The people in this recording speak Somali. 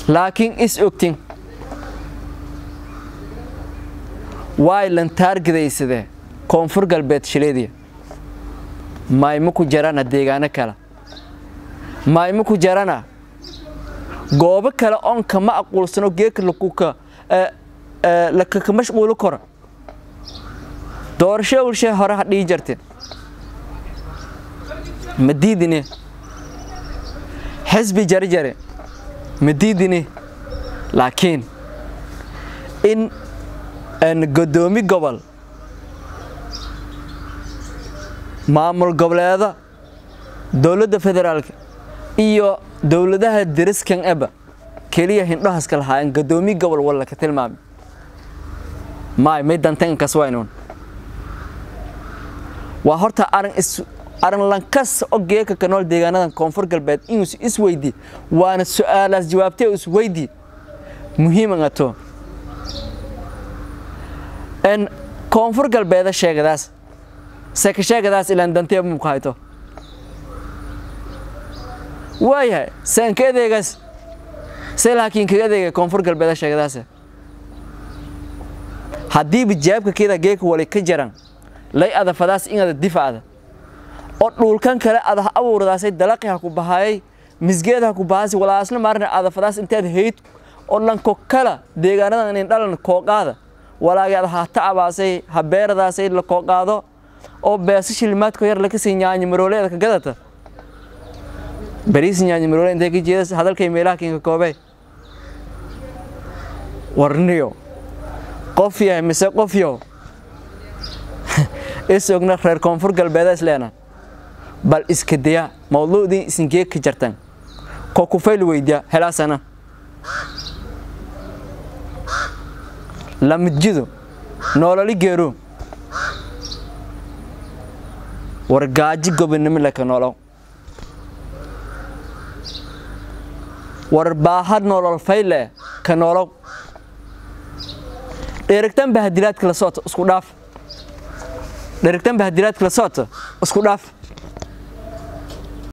Laakiin is ogtin waay lan taargadaysade Koonfur Galbeed shileediya mayma ku jarana deegaano kale, mayma ku jarana goobo kale oon kama aquulsano geeka lakuka lakaka mashquulo kora doorasho ulshe hore ha dhihi jirteen ma diidine, xisbi jare jare ma diidine, laakiin in an godoomi gobol maamul goboleeda dowladda federaalka iyo dowladaha deriskan eba keliya hindhahaas kala haayeen godoomi gobol walla ka tilmaamay maay may dantan kas waynoon waa horta arin is arin lankas oo geeka ka nool deegaanadan Koonfur Galbeed inuu is weydi waana su'aalaas jawaabtay is weydi muhiim ngato en Koonfur Galbeed sheegadaas seka sheegadaas ilaan dantee mu qaayto waayahay sankeedeegas see laakiin kaga adeega Koonfur Galbeed sheegadaas haddii bijaabka keeda geeka wali ka jaran lay adafadaas in ada difaacda oo dhulkan kale ada abuuradaasay dalaqi ha ku bahaayay misgeeda ha ku bahaasi walaasna maarna adafadaas inteed hayd oo lanko kala deegaanadan in dhalan koo qaada walaagii ada ha tacabaasay ha beeradaasay la koo qaado oo beesa shilimaadka yar la ka sii nyaanyo marooleeda ka gadata bariis nyaanyo maroole intee ka jeedas hadalkay meelaha kinka koobay warniyo qof yahay mise qof yo is ogna reer Koonfur Galbeed isleena bal iska daya mawduucii isinkee ka jartan ko ku fayl weydiya helaasana lamjido nololi geero war gaaji gobonimo la ka nolow war baahad nolol fayle ka nolow dheerigtan bahadilaadka la socota isku dhaaf, dheerigtan bahadilaadka la socota isku dhaaf.